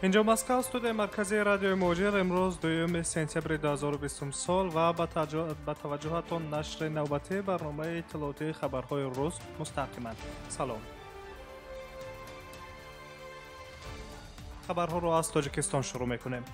Инҷо Москва, студияи марказии радиои Муҳоҷир. Имрӯз 2 сентябри 2020 сол ва ба таваҷҷӯҳатон нашри навбатии барномаи иттилоотии хабарҳои рӯз мустақиманд. Салом. Хабарҳоро аз Тоҷикистон шурӯъ мекунем.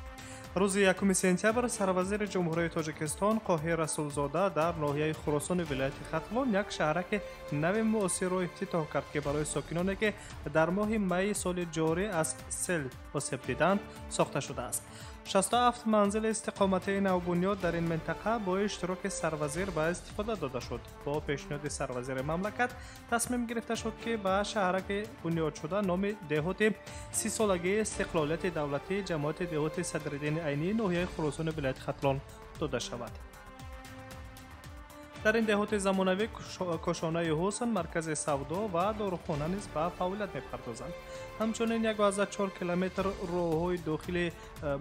Рӯзи 1 сентябр сарвазири Ҷумҳурии Тоҷикистон Қоҳир Расулзода дар ноҳияи Хуросони вилояти Хатлон як шаҳраки нави муосирро ифтитоҳ кард, ки барои сокиноне, ки дар моҳи майи соли ҷорӣ аз сел осеб диданд, сохта шудааст. 67 манзили истиқоматии навбунёд дар ин минтақа бо иштироки сарвазир ба истифода дода шуд. Бо пешниҳоди сарвазири мамлакат тасмим гирифта шуд, ки ба шаҳраки бунёдшуда номи деҳоти 30-солагии истиқлолияти давлатии ҷамоати деҳоти Садриддини Айнии ноҳияи Хуросони вилояти Хатлон дода шавад. Дар ин деҳоти замонавӣ кошонаи ҳусн, маркази савдо ва дорухона низ ба фаъолият мепардозанд. Ҳамчунин 1,4 километр роҳҳои дохили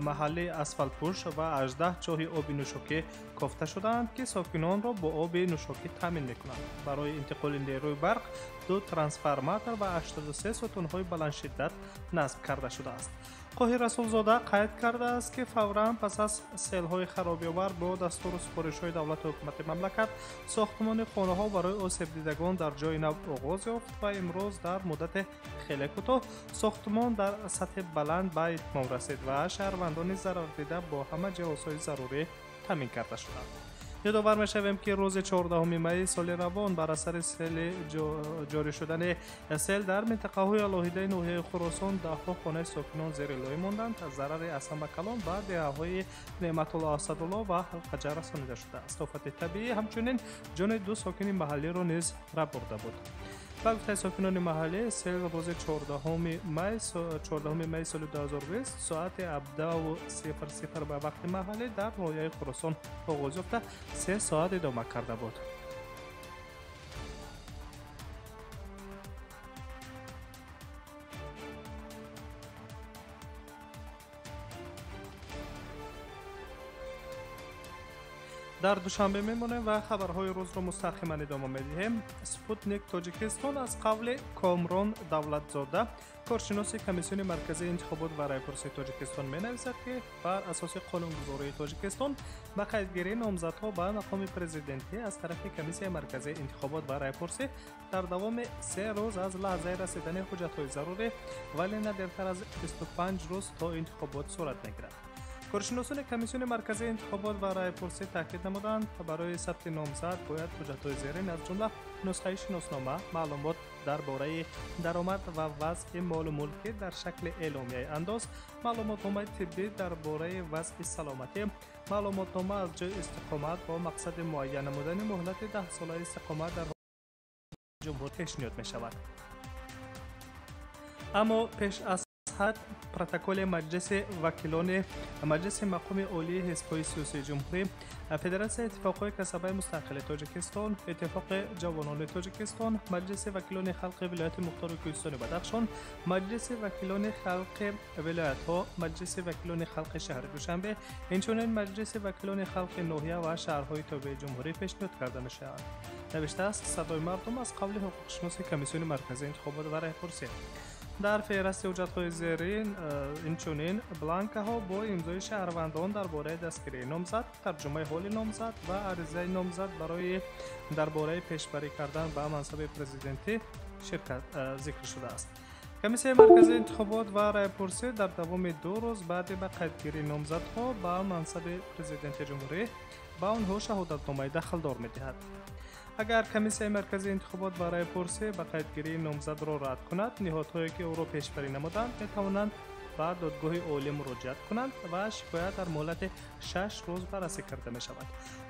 маҳалли асфалтпӯш ва 18 чоҳи оби нӯшокӣ кофта шудаанд, ки сокинонро бо оби нӯшокӣ таъмин мекунанд. Барои интиқоли нерӯи барқ 2 трансформатор ва 83 сутунҳои баландшиддат насб карда шудааст. Қоҳир Расулзода қайд кардааст, ки фавран пас аз селҳои харобиовар бо дастуру супоришҳои давлату ҳукумати мамлакат сохтмони хонаҳо барои осебдидагон дар ҷои нав оғоз ёфт ва имрӯз дар муддати хеле кӯтоҳ сохтмон дар сатҳи баланд ба итмом расид ва шаҳрвандони зарардида бо ҳама ҷиҳозҳои зарурӣ таъмин карда шуданд. Ёдовар мешавем, ки рӯзи 14 майи соли равон бар асари сели ҷорӣ шудани сел дар минтақаҳои алоҳидаи ноҳияи Хуросон даҳҳо хонаи сокинон зери лой монданд. Зарари аз ҳама калон ба деҳаҳои Неъматулло Асадулло ва Ҳалқаҷа расонида шудааст. Офати табиӣ ҳамчунин ҷони 2 сокини маҳаллиро низ рабурда буд. Ба гуфтаи сокинони маҳаллӣ, сел рӯзи 14 майи соли 2020 соати 17:00 ба вақти маҳаллӣ дар ноҳияи Хуросон оғоз ёфта 3 соат идома карда буд. Дар Душанбе мемонем ва хабарҳои рӯзро мустақиман идома медиҳем. Спутник Тоҷикистон аз қавли Комрон Давлатзода, коршиноси Комиссиони марказии интихобот ва райпурсии Тоҷикистон менависад, ки бар асоси қонунгузории Тоҷикистон ба қайдгирии номзадҳо ба мақоми президентӣ аз тарафи Комиссияи марказии интихобот ва райпурсӣ дар давоми 3 рӯз аз лаҳзаи расидани ҳуҷҷатҳои зарурӣ, вале на дертар аз 25 рӯз то интихобот сурат мегирад. Коршиносони Комиссиони марказии интихобот ва райпурсӣ таъкид намуданд, барои сабти номзад бояд ҳуҷҷатҳои зерин, аз ҷумла нусхаи шиноснома, маълумот дар бораи даромад ва вазъи молу мулкӣ дар шакли эъломияи андоз, маълумотномаи тиббӣ дар бораи вазъи саломатӣ, маълумотнома аз ҷои истиқомат бо мақсади муайян намудани муҳлати 10-солаи истиқомат дар ҷумҳур пешниҳод мешавад. Аммо пеш аз ҳад протоколи Маҷлиси вакилони Маҷлиси мақоми олии ҳизбҳои сиёсии ҷумҳурӣ, Федератсияи иттифоқҳои касабаи мустақили Тоҷикистон, Иттифоқи ҷавонони Тоҷикистон, Маҷлиси вакилони халқи вилояти мухтори Кӯҳистони Бадахшон, Маҷлиси вакилони халқи вилоятҳо, Маҷлиси вакилони халқи шаҳри Душанбе, инчунин Маҷлиси вакилони халқи ноҳия ва шаҳрҳои тобеи ҷумҳурӣ пешниҳод карда мешаванд. Навиштааст Садои мардум аз қавли ҳуқуқшиноси Комиссиони марказии интихобот ва райпурсӣ. Дар феҳристи ҳуҷҷатҳои зерин инчунин бланкаҳо бо имзои шаҳрвандон дар бораи дастгирии номзад, тарҷумаи ҳоли номзад ва аризаи номзад барои дар бораи пешбарӣ кардан ба мансаби президентӣ ширкат зикр шудааст. Комиссияи марказии интихобот ва райпурсӣ дар давоми 2 рӯз баъди ба қайдгирии номзадҳо ба мансаби президенти ҷумҳурӣ ба онҳо шаҳодатномаи дахлдор медиҳад. Агар Комиссияи марказии интихобот ва райпурсӣ ба қайдгирии номзадро рад кунад, ниҳодҳое, ки ӯро пешбарӣ намуданд, метавонанд ба додгоҳи олӣ муроҷиат кунанд ва шикоят дар муҳлати 6 рӯз баррасӣ карда мешавад.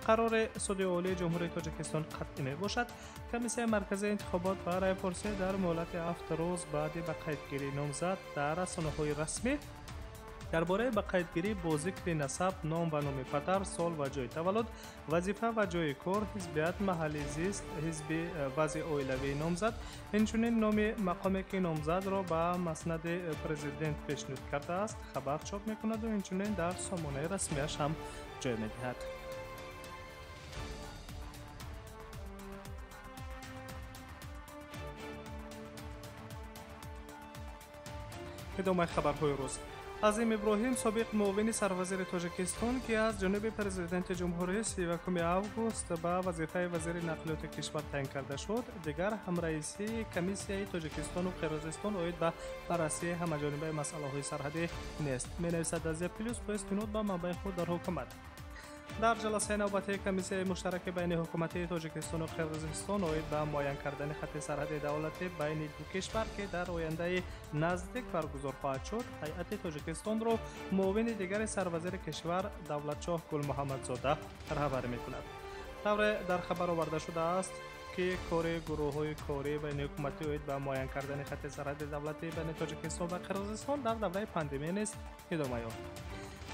Қарори Суди олии Ҷумҳурии Тоҷикистон қатъӣ мебошад. Комиссияи марказии интихобот ва райпурсӣ дар муҳлати 7 рӯз баъди ба қайдгирии номзад дар расонаҳои расмӣ дар бораи ба қайдгирӣ бо зикри насаб, ном ва номи падар, сол ва ҷои таваллуд, вазифа ва ҷои кор, ҳизбият, маҳалли зист, ҳизби вазъи оилавии номзад, инчунин номи мақоме, ки номзадро ба маснади президент пешниҳод кардааст, хабар чоп мекунаду инчунин дар сомонаи расмияш ҳам ҷой медиҳад. Идомаи хабарҳои рӯз. Азим Иброҳим, собиқ муовини сарвазири Тоҷикистон, ки аз ҷониби президенти ҷумҳурӣ 31 август ба вазифаи вазири нақлиёти кишвар таъин карда шуд, дигар ҳамраисии комиссияи Тоҷикистону Қирғизистон оид ба баррасии ҳамаҷонибаи масъалаҳои сарҳадӣ нест, менависад Азия Плюс бо истинод ба манбаи худ дар ҳукумат. Дар ҷаласаи навбатии комиссияи муштараки байни ҳукуматии Тоҷикистону Қирғизистон оид ба муайян кардани хатти сарҳади давлатӣ байни ду кишвар, ки дар ояндаи наздик баргузор хоҳад шуд, ҳайати Тоҷикистонро муовини дигари сарвазири кишвар Давлатшоҳ Гулмуҳаммадзода раҳбарӣ мекунад. Тавре дар хабар оварда шудааст, ки кори гурӯҳҳои корӣ байни ҳукуматӣ оид ба муайян кардани хатти сарҳади давлатӣ байни Тоҷикистон ва Қирғизистон дар давраи пандемия низ идома ёфт.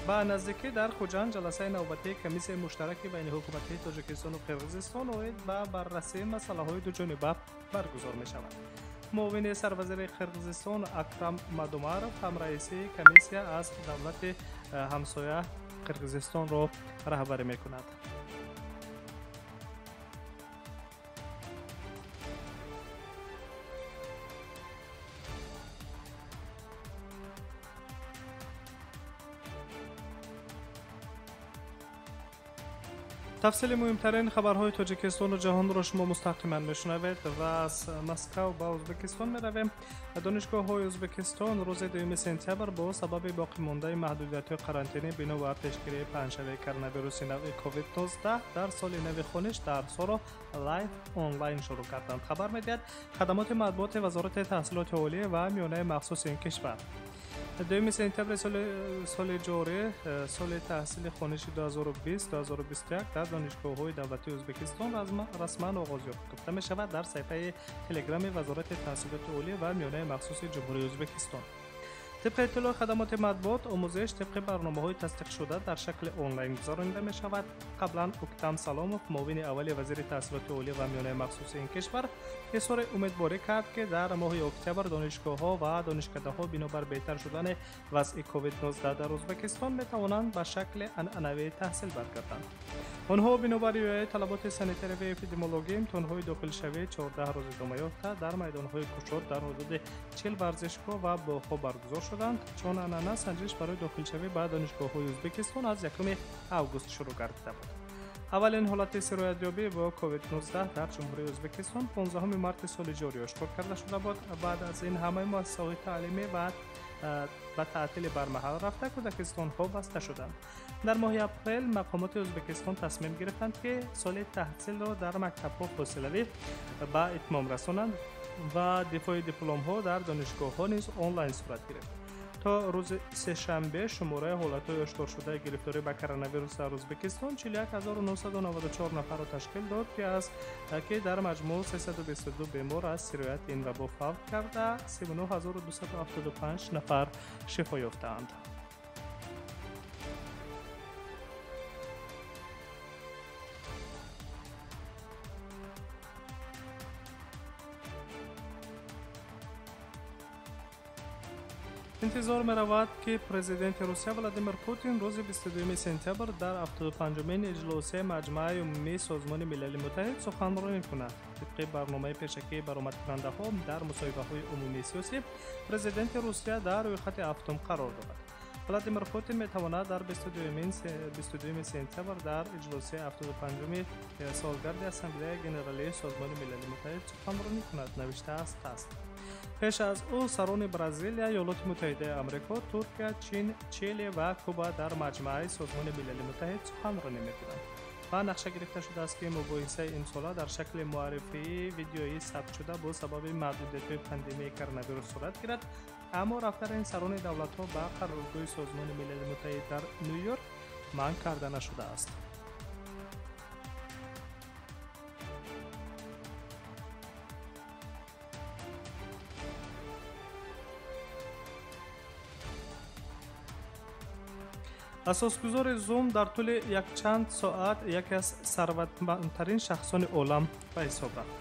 Ба наздикӣ дар Хуҷанд ҷаласаи навбатии комиссияи муштараки байни ҳукуматии Тоҷикистону Қирғизистон оид ба баррасии масъалаҳои дуҷониба баргузор мешавад. Муовини сарвазири Қирғизистон Акрам Мадумаров ҳамраисии комиссия аз давлати ҳамсоя Қирғизистонро раҳбарӣ мекунад. Тафсили муҳимтарин хабарҳои Тоҷикистону ҷаҳонро шумо мустақиман мешунавед ва аз Москав ба Ӯзбекистон меравем. Донишгоҳҳои Ӯзбекистон рӯзи 2 сентябр бо сабаби боқимондаи маҳдудиятҳои қарантинӣ бино ба пешгирии паҳншавии коронавируси навъи COVID-19 дар соли нави хониш дарсҳоро live онлайн шурӯъ карданд, хабар медиҳад хадамоти матбуоти Вазорати таҳсилоти олӣ ва миёнаи махсуси ин кишвар. 2 сентябри соли ҷорӣ соли таҳсили хониши 2020-2021 дар донишгоҳҳои давлатии Ӯзбекистон расман оғоз ёфт, гуфта мешавад дар саҳифаи телеграми Вазорати таҳсилоти олӣ ва миёнаи махсуси Ҷумҳурии Ӯзбекистон. Тибқи иттилои хадамоти матбуот, омӯзиш тибқи барномаҳои тасдиқшуда дар шакли онлайн гузаронида мешавад. Қаблан Уктам Саломов, муовини аввали вазири таҳсилоти олӣ ва миёнаи махсуси ин кишвар, изҳори умедворӣ кард, ки дар моҳи октябр донишгоҳҳо ва донишкадаҳо бинобар беҳтар шудани вазъи COVID-19 дар Ӯзбекистон метавонанд ба шакли анъанавии таҳсил баргарданд. Онҳо бинобар риояи талаботи санитарӣ ва эпидемиологӣ имтиҳонҳои дохилшавии 14 рӯз идома ёфта дар майдонҳои кушод дар ҳудуди 40 варзишгоҳ ва боғҳо баргузор шуданд. Чун анъана, санҷиш барои дохилшавӣ ба донишгоҳҳои Ӯзбекистон аз 1 август шурӯъ гардида буд. Аввалин ҳолати сироятёбӣ бо COVID-19 дар Ҷумҳурии Ӯзбекистон 15 марти соли ҷорӣ ошкор карда шуда буд. Баъд аз ин ҳамаи муассисаҳои таълимӣ ва ба таътили бармаҳал рафта, кӯдакистонҳо баста шуданд. Дар моҳи апрел мақомоти Ӯзбекистон тасмим гирифтанд, ки соли таҳсилро дар мактабҳо фосилавӣ ба итмом расонанд ва дифои дипломҳо дар донишгоҳҳо низ онлайн сурат гирифт. То рӯзи сешанбе шумораи ҳолатҳои ошкоршудаи гирифторӣ ба коронавирус дар Ӯзбекистон 41994 нафарро ташкил дод, ки дар маҷмӯъ 322 бемор аз сирояти ин вабо фавт карда, 39275 нафар шифо ёфтаанд. Интизор меравад, ки президенти Русия Владимир Путин рӯзи 22 сентябр дар 75-умин иҷлосияи Маҷмааи умумии Созмони Милали Муттаҳид суханронӣ кунад. Тибқи барномаи пешакии баромадкунандаҳо дар мусоҳибаҳои умумии сиёсӣ, президенти Русия дар рӯйхати ҳафтум қарор дорад. Владимир Путин метавонад дар 22 сентябр дар иҷлосияи 75-уми солгарди Ассамблеяи Генералии Созмони Милали Муттаҳид суханронӣ кунад, навиштааст ТАСС. Пеш аз ӯ сарони Бразилия, Иёлоти Муттаҳидаи Амрико, Туркия, Чин, Чили ва Куба дар Маҷмааи Созмони Милали Муттаҳид суханронӣ мекунанд. Ва нақша гирифта шудааст, ки мубоҳисаи имсола дар шакли муаррифии видеоӣ сабтшуда бо сабаби маҳдудиятҳои пандемияи коронавирус сурат гирад, аммо рафтани сарони давлатҳо ба қароргоҳи Созмони Милали Муттаҳид дар Ню-Йорк манъ карда нашудааст. Асосгузори Zoom дар тӯли якчанд соат яке аз сарватмандтарин шахсони олам ба ҳисоб рафт.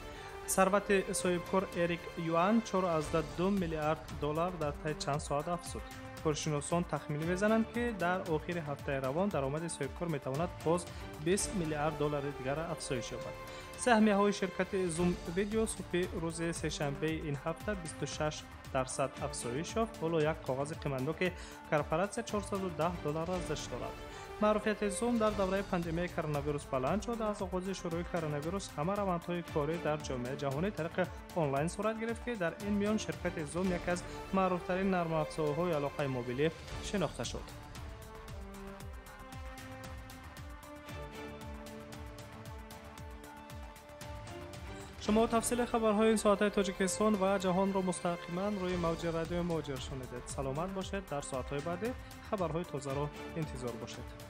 Сарвати соҳибкор Эрик Юан 4,2 миллиард доллар дар тайи чанд соат афзуд. Коршиносон тахмин мезананд, ки дар охири ҳафтаи равон даромади соҳибкор метавонад боз 20 миллиард доллари дигар афзоиш ёбад. Саҳмияҳои ширкати Zoom Video субҳи рӯзи сешанбеи ин ҳафта 26 % афзоиш ёфт. Ҳоло як коғази қиматноки корпоратсия $410 арзиш дорад. Маъруфияти Zoom дар давраи пандемияи коронавирус баланд шуд. Аз оғози шурӯи коронавирус ҳама равандҳои корӣ дар ҷомеаи ҷаҳонӣ тариқи онлайн сурат гирифт, ки дар ин миён ширкати Zoom яке аз маъруфтарин нармафзорҳои алоқаи мобилӣ шинохта шуд. Шумо тафсили хабарҳои ин соатаи Тоҷикистон ва ҷаҳонро мустақиман рӯи мавҷи радиои Муҳоҷир шунидед. Саломат бошед. Дар соатҳои баъдӣ хабарҳои тозаро интизор бошед.